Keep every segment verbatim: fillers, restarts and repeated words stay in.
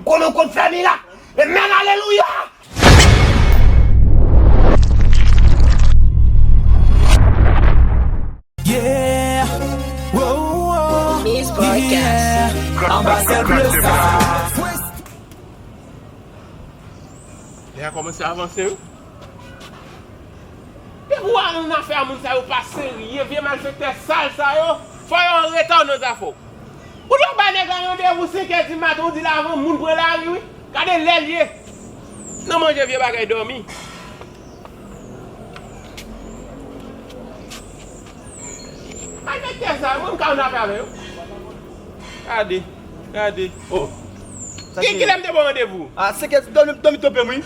Konnen w konn fè mirak. Amen, alelouya. Yeah. Wow, wow. Miss Broadcast. Yeah. Anba sèl bleu sa. Lè a kòmanse avanse, wi. Depi w al nan afè a moun sa yo pa serye, vye malfektè sal sa yo, fò yo an reta nan zafè w. Ou dwe bay nèg la randevou senk è di maten, ou di l avan moun pran lari, wi. Gade lè l ye. Nan manje vye bagay dòmi. Malfektè sa yo, mwen m ka ann afè avè yo. Gade, gade. Oh. Ki, kilè m te ba w randevou? A senk è, dòmi, dòmi twonpe m, wi.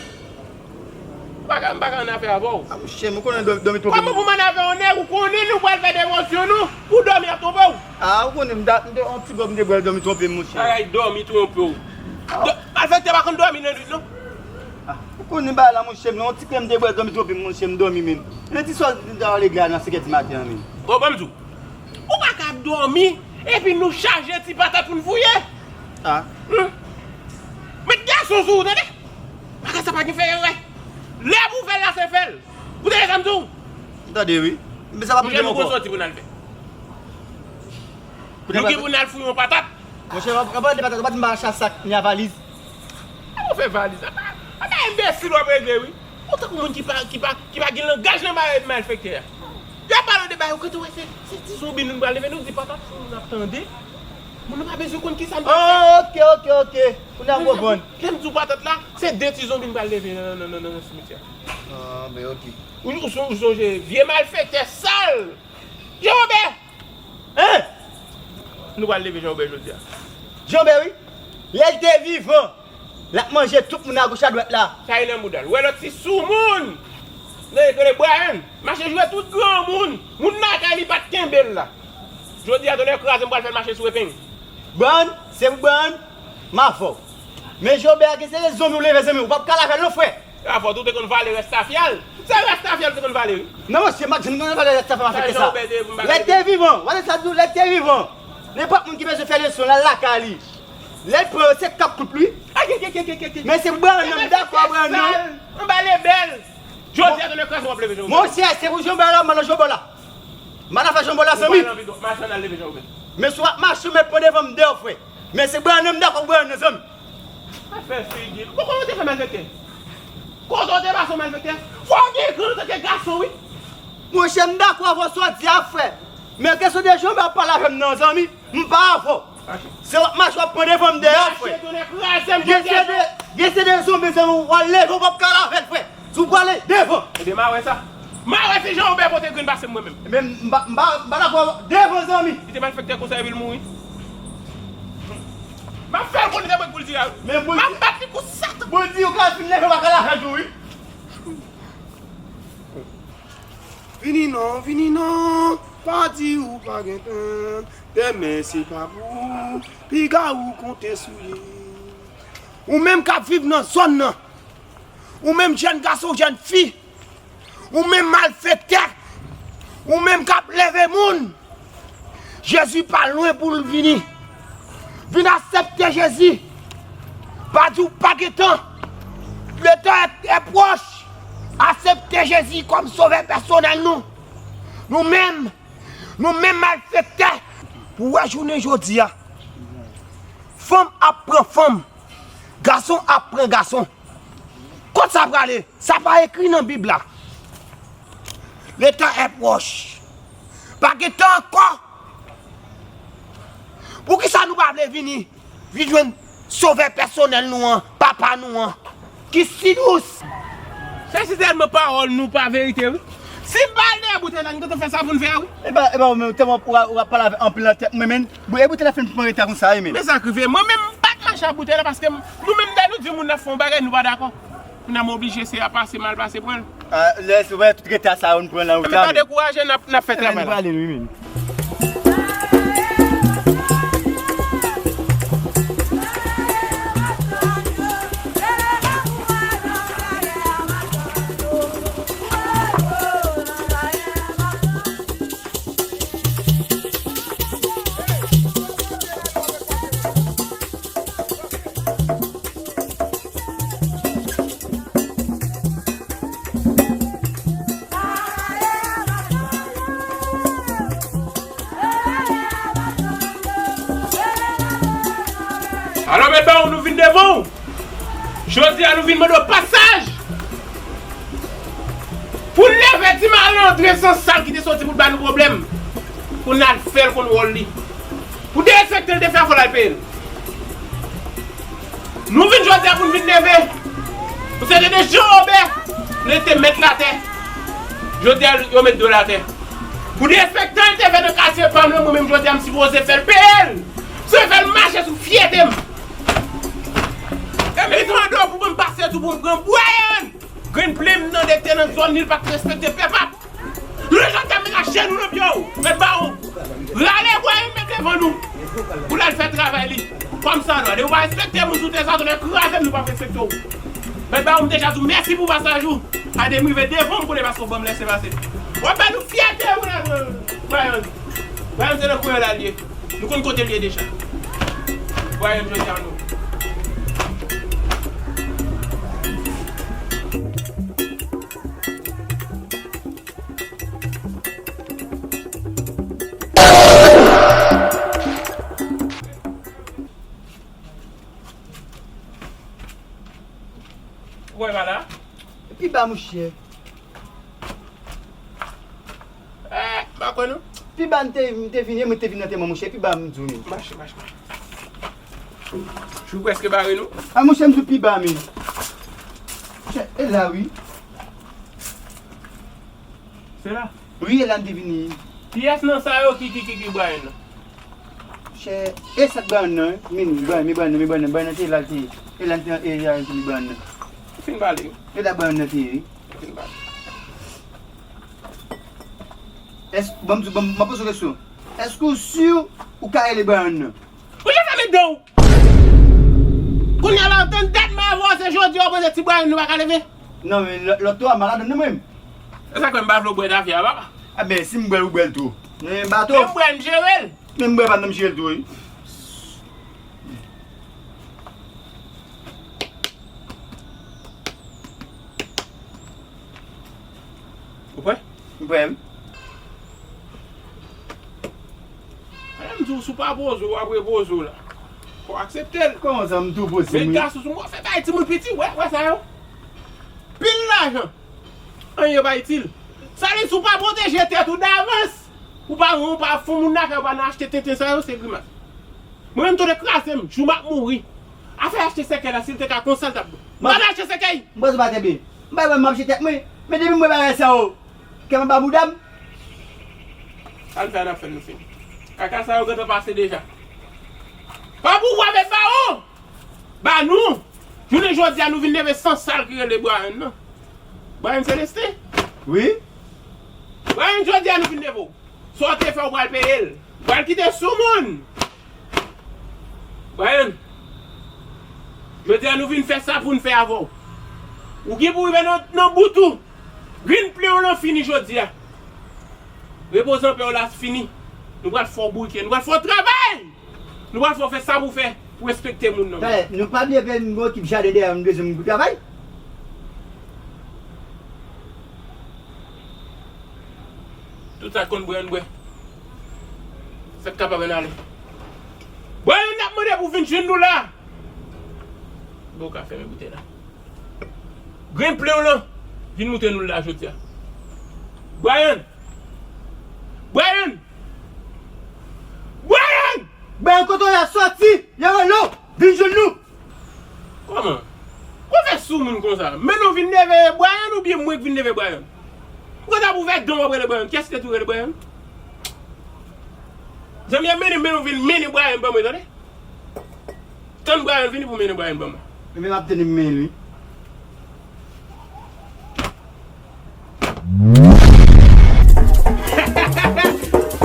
M pa ka, m pa ka ann afè avè w. A, monchè, mwen konnen dòmi, dòmi twonpe m. Kòman pou m ann afè yon nèg ou konnen nou pral fè devosyon nou, pou dòmi ap twonpe w? A, ou konnen m da, m te, yon ti bò m te bwè, dòmi twonpe m, monchè. Bagay dòmi twonpe w. A. Dò-, malfektè pa konn dòmi nan nwit, non. A, ou konnen bagay la, monchè, m, yon ti krèm m te bwè, dòmi twonpe m, monchè, m dòmi menm. Yon ti sòs m te ale glè nan senk è di maten an menm. Bon, ban m di w. Ou pa ka ap dòmi, epi nou chaje ti patat pou n fouye. A. Hmm. Met gason sou ou, tande? Bagay sa pa gen fè erè. Lè pou fè l la, se fè l. Ou tande sa m di w? M tande, wi. Men sa pa pwoblèm ankò. Monchè, nou gon sòti pou n al fè. Nou gen pou n al fouye yon patat. Monchè, w ap, w ap pale de patat, w pa di m pa achte sak ni a valiz. Kòman w fè valiz? Apa, apa enbesil w ap regle, wi. Ou tankou moun ki pa, ki pa, ki pa gen langaj nan bagay malfektè a. Y ap pale de bagay, ou kote w wè se, se ti zonbi nou pral leve, nou di patat, moun ap tande. Moun nan pa bezwen konn kisa nou pral fè. Oh, ok, ok, ok. Kounye a m konprann. Lè m di w patat la, se de ti zonbi nou pral leve nan, nan, nan, nan, nan simityè. Ah, ben ok. Ou, ou son-, ou sonje vye malfektè sal. Jean Robert! Hein? Nou pral leve Jean Robert jodi a. Jean Robert, wi. Lè l te vivan, l ap manje tout moun agoch adwat la. Sa e nan mouda l. Ou wè lòt ti soumoun. Nèg rele Brian. Mache jwe tout granmoun. Moun lakay li pa t kenbe l la. Jodi a, tonnè kraze m pral fè l mache sou epeng. Brian, se pou Brian, m avè w. Men Jean Robert, gen se de zonbi w leve, zanmi, ou p ap ka lave l non, frè. Afò tou te konn vale rès tafya l. Se rès tafya l te konn vale, wi. Non, mesye, m pa t janm konn vale rès tafya, m a fè sa. Lè l te vivan, w a sa di w, lè l te vivan. Nenpòt moun ki bezwen fè leson, l al lakay li. Lè l pran yo, se kap kout li. Men se pou Brian nan, m dakò, Brian nan. Anba lebèl. Jodi a, tonnè kraze w ap leve Jean Robert. Monchè, se pou Jean Robert la, m al nan Jean Robert la. M al nan fè Jean Robert la, zanmi. Ou pa nan vi, mache, ann al leve Jean Robert. Men si w ap mache, w mèt pran devan m deyò, frè. Men se Brian nan, m dakò pou Brian nan, zanmi. Pa fè figi. Bon, kòman w te fè malfektè? Kote w te pase w malfektè? Fò w gen gran antanke gason, wi. Monchè, m dakò avè w sa w di a, frè. Men kesyon de jan w ap pale avè m nan, zanmi, m pa avè w. Se w ap mache, w ap pran devan m deyò, frè. Mache, tonnè kraze m, gen se de, gen se de zonbi, zanmi, w al leve, w p ap ka lave l, frè. Si w prale devan. Ebyen, m a wè sa. M a wè si Jean Robert pote grenn pase m mwen menm. Ebyen, m pa, m pa, m pa dakò devan, zanmi. Li te malfektè konsa epi l mouri. M ap fè l konnen se mwen k pou l di a, wi. M ap bat li kou satan. Bondye, ou ka fin leve, w pa ka lave tou, wi. Vini non, vini non. Pa di ou pa gen tan. Demen se pa pou ou. Piga ou konte sou li. Ou menm k ap viv nan zòn nan. Ou menm jèn gason, jèn fi. Ou menm malfektè. Ou menm k ap leve moun. Jezi pa lwen pou l vini. Vin aksepte Jezi. Pa di w pa gen tan. Letan è, è pwòch. Aksepte Jezi kòm sovè pèsonèl nou. Nou menm, nou menm malfektè. Pou wè jounen jodi a. Fanm ap pran fanm. Gason ap pran gason. Kot sa prale? Sa pa ekri nan Bib la. Letan è pwòch. Pa gen tan ankò. Poukisa nou pa vle vini? Vin jwenn sovè pèsonèl nou an, papa nou an, ki si dous. Se sitèlman pawòl nou pa verite, wi. Si m pa al dèyè boutèy la, nou gentan fè sa pou n fè a, wi. E pa, e pa ou menm, tèlman w ap, w ap pale avèk anpil nan tèt mwen, men. Bon, e boutèy la fin pran eta konsa, wi, men. Men sa k rive. Mwen menm, m pa t mache ak boutèy la paske m, nou menm, lè nou di moun nan fè yon bagay, nou pa dakò. Kounye a m oblije se a pase m al pase pran l. Ah, lè se wè tout reta sa yo n pran nan wout la, men. Men pa dekouraje, n ap, n ap fè travay la. Ann ale, wi, men. Jodi a nou vin mande w pasaj pou nève ti malandren san sal ki te soti pou l ba nou pwoblèm. Pou n al fè l konn wòl li. Pou derespekte l te fè a fò l al peye l. Nou vin jodi a pou n vin nève. Pou se te de Jan Wobè, nou te mèt latè. Jodi a yo met do l atè. Pou derespektan l te fè nan katye pa m nan, mwen menm jodi a m sipoze fè l peye l. M sipoze fè l mache sou fyète m. E m mande w pou ban m pase tou pou m pran Brian. Grenn plen m nan de te nan zòn li, l pa t respekte pèp ap. Nou jodi a met ajenou nan pye w. Mèt Bawon. Rale Brian met devan nou. Pou l al fè travay li. Kòm sa la, depi w pa respekte moun sou tè sa, tonè kraze m, nou p ap respekte w. Mèt Bawon, m deja di w mèsi pou pasaj ou. A de m rive devan m konnen paske w ban m lèse pase. W ap ba nou fyète, moun la, Brian. Brian se nan kouran l al ye. Nou konn kote l ye deja. Brian jodi a nou. Ou wè pa la? Pi ba mouche. Eh, m pa kwè non. Pi ba m te, m te vin, e mwen te vin nan te mwen mouche, pi ba m di w menm. Mache, mache, mache. Jou prèske bare nou. A mouche m sou pi ba menm. Chè, e la wi. Se la? Wi, e la m te vini. Pyès nan sa yo ki, ki, ki, ki Brian nan? Chè, e sa k Brian nan, wi. Men Brian, men Brian nan, men Brian nan, Brian nan te la l te ye. E la l te, e la l te Brian nan. Ou fin pale. E la Brian nan te ye, wi. Ou fin pale. Èske, ban m di, ban m, m ap poze w kesyon. Èske w si ou ka rele Brian nan? Ou jan fèmen dan w. Kounye a la, antann dat m avè w, se jodi a w panse ti Brian nou pa ka leve? Non, men lò-, lòt tou a, m pa ladann nan mwen menm. E sa k fè m pa vle w bwè tafya a, papa? A ben, si m bwè l, ou bwè l tou. Men bato. Men m bwè l, m jere l. Men m bwè pa nan m jere l tou, wi. Ou prè? M prè, wi. Mwen menm di w, si w pa poze w, w ap repoze w la. Fò w aksepte l. Kòman sa, m tou poze m, wi? Men gason, si w fè bay timoun piti, wè, wè sa yo. Pil lajan. Anyen pa itil. Sa vle di, si w pa pwoteje tèt ou davans, ou pa, ou pa fon moun lakay, ou pa nan achte tenten sa yo, se grimas. Mwen menm, tonton kraze m, jou m ap mouri. Afè achte sèkèy la, si l te ka konsa, l t ap bon. M pa nan achte sèkèy. M panse w pa tèt byen. M pa wè m ap jete tèt mwen. Men depi m wè bagay sa yo, kè m anba bouda m. Sa n fè a, n ap fè l, nou fini. Kaka sa yo gentan pase deja. Pa pou w avè Bawon! Ba nou! Jounen jodi a, nou vin leve san sal ki rele Brian nan. Brian Celestin? Wi. Brian, jodi a, nou vin leve w. Sa w te fè, w pral peye l. W pral kite sou moun. Brian, jodi a nou vin fè sa pou n fè avè w. Ou gen pou rive nan, nan bout ou. Grenn plen w lan fini jodi a. Repoze anpè w la fini. Nou pral fè w bouke, nou pral fè w travay. Nou pral fè w fè sa pou w fè, pou respekte moun nan. Talè, nou pa bliye ke nou gen ekip jaden dèyè nou bezwen moun pou travay. Tout sa konn bwè, ann bwè. Fèt kapab ann ale. Brian, n ap mande pou w vin jwenn nou la. Bon, w ka fèmen boutèy la. Grenn plen w lan, vin moute nou l la jodi a. Brian! Brian! Brian! Brian, kote w ye a, sòti! Yo rele w! Vin jwenn nou! Kòman? Ou fè sou moun konsa? Men nou vin leve Brian oubyen mwen k vin leve Brian? Ou konn ap ouvè dan w ap rele Brian. Kiyès ki te tou rele Brian? Zanmi an mennen, men nou vin mennen Brian ban mwen, tande? Tann Brian vini pou mennen Brian ban mwen. Ebyen, m ap tann li mennen l, wi.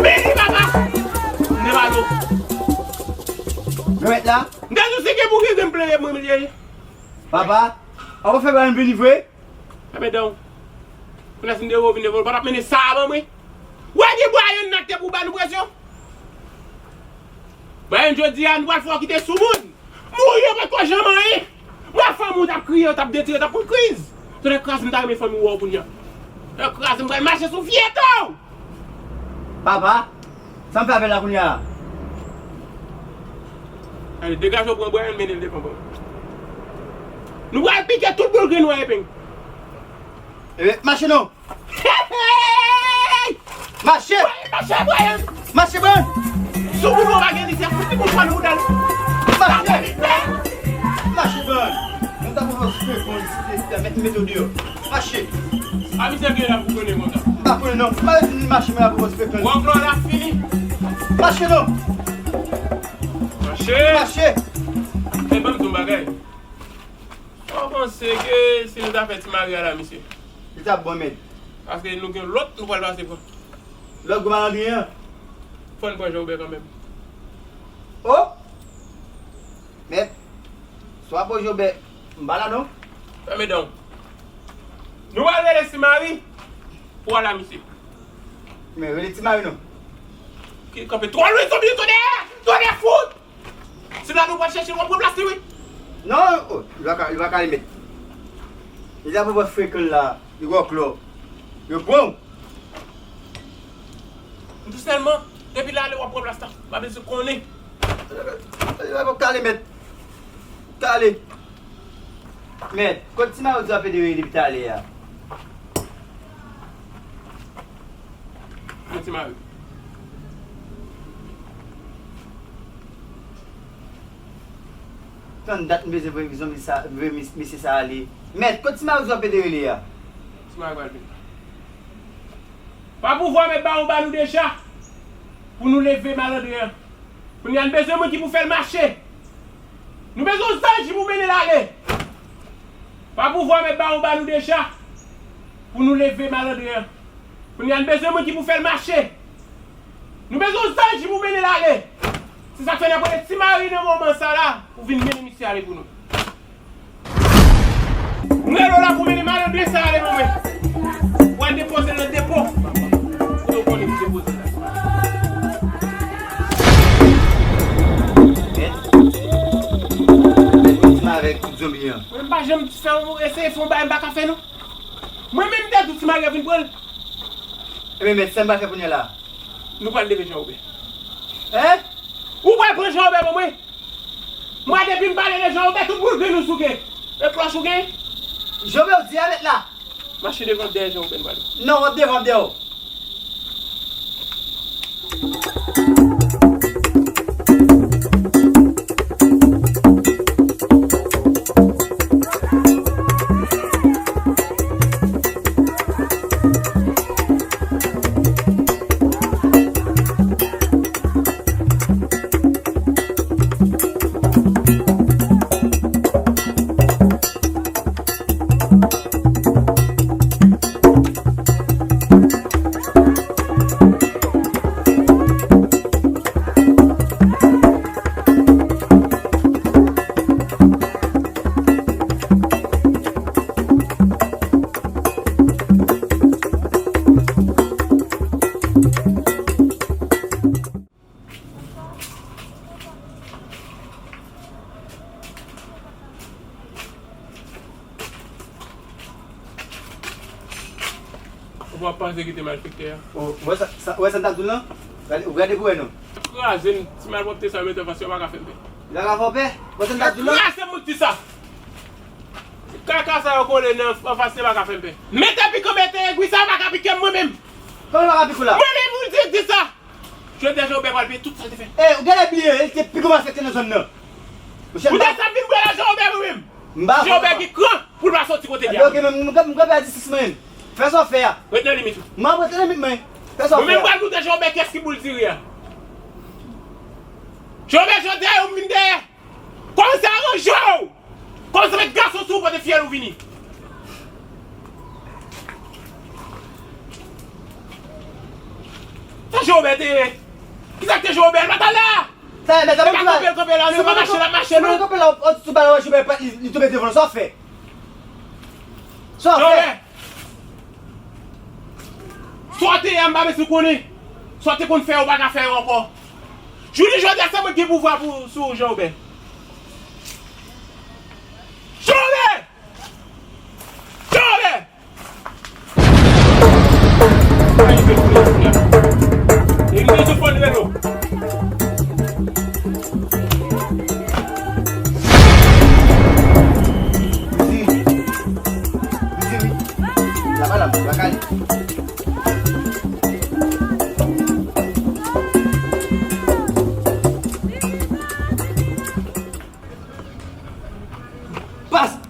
Mennen, papa! M te pale w. Granmèt la? M te di w si gen pou gen, gen m plede mwen, m te di. Papa, w ap fè Brian vini vre? Fèmen dan w. Kounye a si m te wè w vin devan, w pa t ap mennen sa a ban mwen. Wè gen Brian nan k te pou ba nou presyon. Brian, jodi a, nou pral fè w kite sou moun. Mouri, yo poko janm anyen. Mwen, fanmi w t ap kriye, yo t ap detire, yo t ap pran kriz. Tonè kraze m, ta renmen fanmi w wè w kounye a. Tonè kraze m, pral mache sou fyète w. Papa, sa m fè avè l la kounye a? Ale, degaje w, pran Brian, mennen l devan ban mwen. Nou pral pike tout boul grenn nou an epeng. Ebe, mache non. Hey! Mache! Mache, Brian! Mache, Brian! Sou boul ou pa gen li, se fouti boul pa nou dal. Mache! Mache, Brian! Mwen ta pwofè w fè konn si te mèt mete w deyò. Mache! A misye gen la pou konnen konsa. M pa konnen non. M pa vle di mache, mwen la pwofè w fè konn. Wòk la, la fini. Mache non! Mache! Mache! E ban m di w bagay. Mwen panse ke si nou ta fè ti mari a la, misye. Li t ap bon, mèt. Paske nou gen lòt nou pral pase pran. Lòt gwo malandren an? Fò n pran Jan Wobè kanmenm. O! Mèt, si w ap pran Jan Wobè, m pa la non. Fèmen dan w. Nou pral rele ti mari pou al la, misye. Men rele ti mari non. Ki kanpe twò lwen, zonbi, tonè! Tonè fout! Si la nou pral chèche l, w ap ranplase li, wi. Non, o, li pa ka, li pa ka ale mèt. Li ta pran frekan la, li wòklò. Yo pran w. M tou sèlman, depi l ale, w ap ranplase la. M pa bezwen konnen. Li pa ka ale mèt. Ka ale. Mèt, kot ti mari w di w ap ede rele depi talè a? Mwen ti mari. Tann dat m bezwen voye zonbi sa, voye mis-, mesye sa ale. Mèt, kot ti mari w di w ap ede rele a? Ti mari pral vin. Pa pouvwa mèt ba ou ba nou deja pou nou leve malandren an. Kounye a n bezwen moun ki pou fè l mache. Nou bezwen yon zanj ki pou mennen l ale. Pa pouvwa mèt ba ou ba nou deja pou nou leve malandren an. Kounye a n bezwen moun ki pou fè l mache. Nou bezwen yon zanj ki pou mennen l ale. Se sa k fè n ap rele ti mari nan moman sa la pou vin mennen misye ale pou nou. M rele w la pou mennen malandren sa ale pou mwen. Pou al depoze l nan depo. Kote w konnen pou depoze l la. Mèt. Mèt, kontinye avèk tout zonbi an. Mwen m pa janm fè yon, eseye fè yon bagay m pa ka fè non. Mwen menm m te di w ti mari a vin pran l. Ebyen mèt, sa m pral fè kounye a la? Nou pral leve Jan Wobè. Hein? Ou pral pran Jan Wobè pou mwen? Mwen depi m pale de Jan Wobè, tout boul grenn ou souke. E klòch ou gen? Jan Wobè w di a mèt la. Mache devan dèyè Jan Wobè n pral. Non, w ap devan m dèyè w. Ou pa panse ki te malfektè a? O, ou wè sa, sa, ou wè sa m t ap di w lan? Gade, ou gade pou wè non. Kraze m, ti malpwòpte sa yo mete anfas yo pa ka fè m pè. Li pa ka fè w pè? Ou wè sa m t ap di w lan? Kraze m, ou di sa. Kaka sa yo kole nan anfas yo pa ka fè m pè. Mete pikan, mete egwi sa yo pa ka pike m mwen menm. Kòman li pa ka pike w la? Mwen menm, ou di, di sa. Jodi a Jan Wobè pral peye tout sa l te fè. E, ou genlè bliye, li te pi gwo malfektè nan zòn nan. Ou te sa vin bwè la Jan Wobè mwen menm. M pa Jan Wobè gen kran pou l pa soti kote li a. Ok, men m, m, m kanpe a distans mwen menm. Fè sa w fè a. Ret nan limit ou. M ap ret nan limit mwen. Fè sa w fè a. Mwen menm pral montre Jan Wobè kiyès ki boul diri a. Jan Wobè, jodi a yo vin dèyè. Kòmanse aranje w! Kòmanse met gason sou ou, pote fyèl ou vini. Sa Jan Wobè te ye? Kisa k te Jan Wobè? L pa t al la! Sa, mèt, sa, kanpe, kanpe la, li pa mache, l ap mache, non? Kanpe la, ou, ou, sou bal, ou, Jan Wobè, li, li tonbe devan w, sa w fè? Sa w fè? Jan Wobè! Sa w te ye a, m pa bezwen konnen. Sa w te konn fè, ou pa ka fè yo ankò. Jounen jodi a, se mwen ki gen pouvwa pou, sou ou, Jan Wobè. Jan Wobè! Jan Wobè! Epi se sou fòn relo.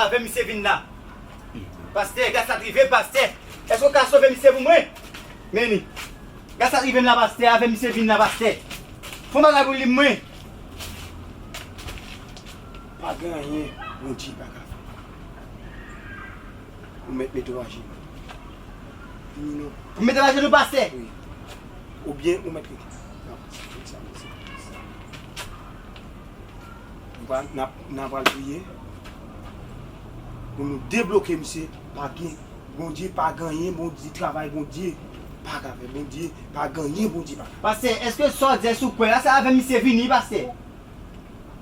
avè misye vin la. Pastè, gras la t rive m, pastè. Èske w ka sove misye pou mwen? Men li. Gras la t rive m la, pastè, avè misye vin la, pastè. Fè yon bagay pou li, mwen. Pa gen anyen Bondye pa ka fè. Ou mèt mete w ajenou. Vini non. Pou mete l ajenou, pastè? Wi. Oubyen ou mèt rete. N a pral, n a pral priye pou nou debloke misye. Pa gen Bondye, pa gen anyen Bondye, travay Bondye pa ka fè. Bondye, pa gen anyen Bondye pa ka fè. Pastè, èske sa w di a, èske w kwè la, se avè misye vini, pastè?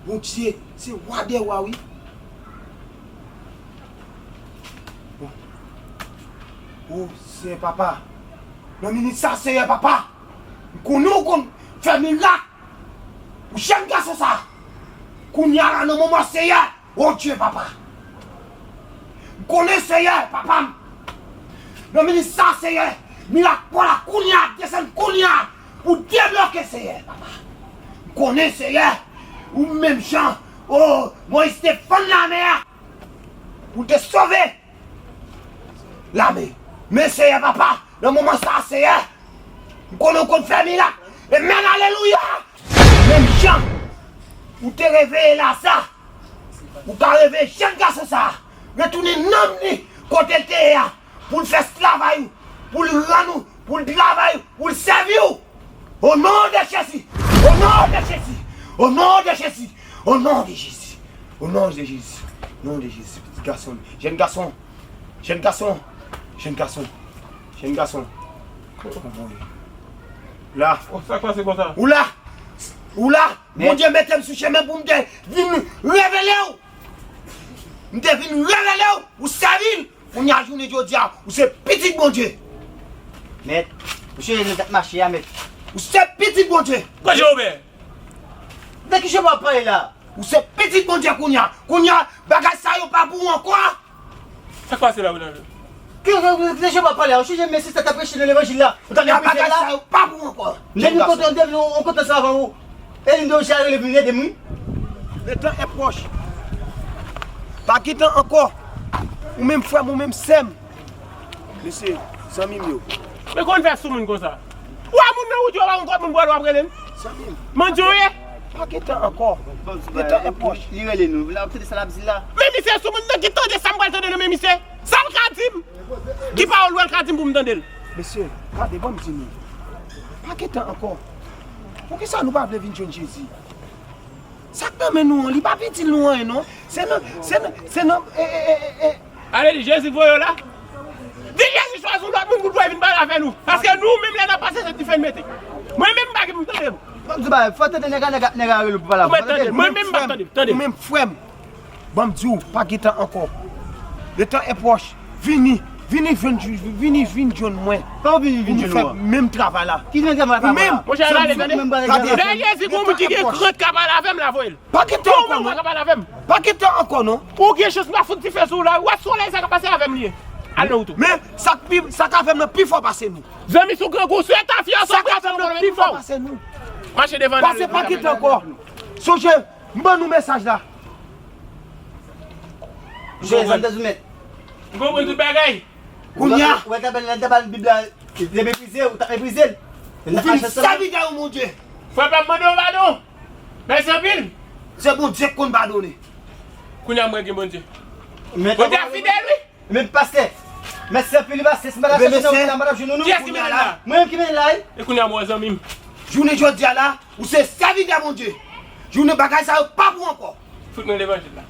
Bondye, se wa dè wa, wi. O, Seyè Papa, nan minit sa, Seyè Papa, m konnen w konn fè mirak pou jèn gason sa. Kounye a la, nan moman, Seyè, o Dye, Papa. M konnen, Seyè, Papa m. Nan minit sa, Seyè, mirak pa w la kounye a, desann kounye a, pou debloke, Seyè, Papa. M konnen, Seyè, ou menm jan, o, Moyiz te fann lamè a, pou l te sove lame. Men, Seyè, Papa, nan moman sa, Seyè, m konnen w konn fè mirak. Amen, alelouya! Menm jan ou te reveye Laza, ou ka reveye jèn gason sa a, retounen nanm li kote l te ye a, pou l fè travay ou, pou l rann ou, pou l travay ou, pou l sèvi ou. O non de Jezi! O non de Jezi! O non de Jezi! O non de Jezi! O non de Jezi! Non de Jezi! Pitit gason m, jèn gason, jèn gason, jèn gason, jèn gason. Ou la! O, sa k pase konsa? Ou la! Ou la! Bondye mete m sou chemen pou m te vin revele w. M te vin revele w pou sèvi l. Kounye a, jounen jodi a, ou se pitit Bondye. Mèt, ou chanje nan dat mache a, mèt. Ou se pitit Bondye. Bondye ouvè. De ki jan w ap pale la? Ou se pitit Bondye kounye a. Kounye a, bagay sa yo pa pou ou ankò. Sa k pase la, Ronaldo? Ki, ki, ki, ki jan w ap pale la? Ou chanje mesye sa t ap preche nan levanjil la. Ou t ap preche la. Bagay sa yo pa pou ou ankò. Depi kote, depi yon kote sa avan ou. E li m te oblije al rele vin ede m, wi. Letan è pwòch. Pa gen tan ankò. Ou menm frè m, ou menm sè m. Mesye, zanmi m yo. Men konn fè sou moun konsa. Ou wè moun nan wout yo, pa gen kòb moun pral w ap rele l. Zanmi m. Mandye w ye. Pa gen tan ankò. Letan è pwòch. Li rele nou. La, w tande sa l ap di la? Men misye sou moun nan ki tande sa m pral tande nan men misye. Sa l ka di m? Ki pawòl ou wè l ka di m pou m tande l? Mesye, gade, ban m di nou. Pa gen tan ankò. Poukisa nou pa vle vin jwenn Jezi? Sa k nan men nou an, li p ap itil nou anyen non. Se nan, se nan, se nan, e, e, e, e, e. Ale di Jezi voye w la. Di Jezi chwazi yon lòt moun pou l voye vin pale avè nou. Paske nou menm lè n ap pase se dife n mete. Mwen menm m pa gen pou m tande m. Fò m di w bagay, fò w tande nèg la, nèg la, nèg la rele w pou pale avè w. Ou mèt tande l. Mwen menm m p ap tande. Tande. Ou menm frè m. Ban m di w, pa gen tan ankò. Letan è pwòch. Vini, vini jwenn, vini vin jwenn mwen. Kòman w vini vin jwenn ou an? Pou nou fè menm travay la. Ki menm travay la? Ou menm. Monchè, ale, tande. Gade. Lè Jezi gon moun ki gen krent ka pale avè m, la voye l. Pa gen tan ankò non. Gon moun ka pale avè m. Pa gen tan ankò non. Ou gen chans m ap fout dife sou ou la. Ou wè solèy sa k ap pase avè m li ye. Al nan wout ou. Men sa k pi, sa k avè m nan pi fò pase nou. Zanmi sou grangou, sou etafya, sa k avè m nan pi fò pase nou. Mache devan. Pase pa gen tan ankò. Sonje, m ban nou mesaj la. Jezi, m te sou mèt. M konprann tout bagay. Kounye a. Ou wè, ta ba l, ta ba l Bib la, li te meprize, ou t ap meprize l. Ou fin sèvitè ou Bondye. Frè pa m mande w padon. Mèsi anpil. Se Bondye k konn padone. Kounye a mwen gen Bondye. Mwen te ap fidèl, wi. Men pastè, mèsi anpil, pastè. Si m pa t ap chache nan wout la, m pa t ap jwenn ou non. Kiyès ki mennen l la? Mwen menm ki mennen l la, wi. E kounye a m wè zanmi m. Jounen jodi a la, ou se sèvitè Bondye. Jounen bagay sa yo pa pou ankò. Fout mwen levanjil la.